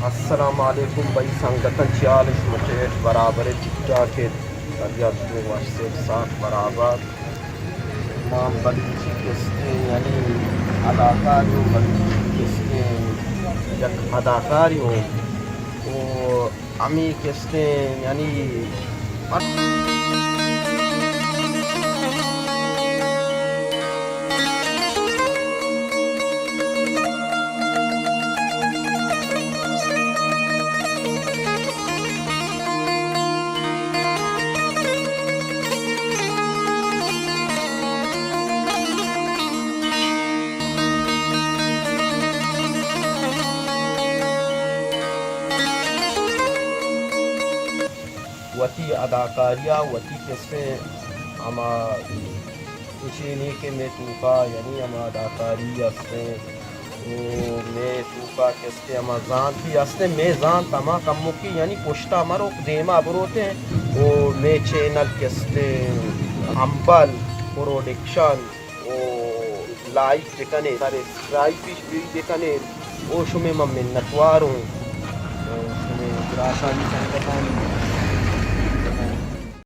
السلام علیکم بھئی سنگتاں، چے حال اِنت؟ شما چے اِت؟ برابر اِت؟ ٹھیک ٹھاک اِت؟ طبیعت وش، صحت ساک برابر؟ ما بلوچی کستیں یعنی اداکار اوں، بلوچی کستیں یک اداکارے اوں، او ہمے کستیں یعنی وتی اداکاری ءَ وتی کستیں ہما ایشی نی کہ مئے توکا یعنی ہما اداکاری ہستیں، او مئے توکا کستیں ہما زانت بھی ہستیں، مئے زانت ہما کمکی یعنی پشتا مروک، دیما بروتیں، او مئے چینل کستیں ہمبل پروڈکشن او لائک بکنے، سبسکرائب بھی بکنے، او شمے من منتوار اوں، او شمے براتانی سنگتانی۔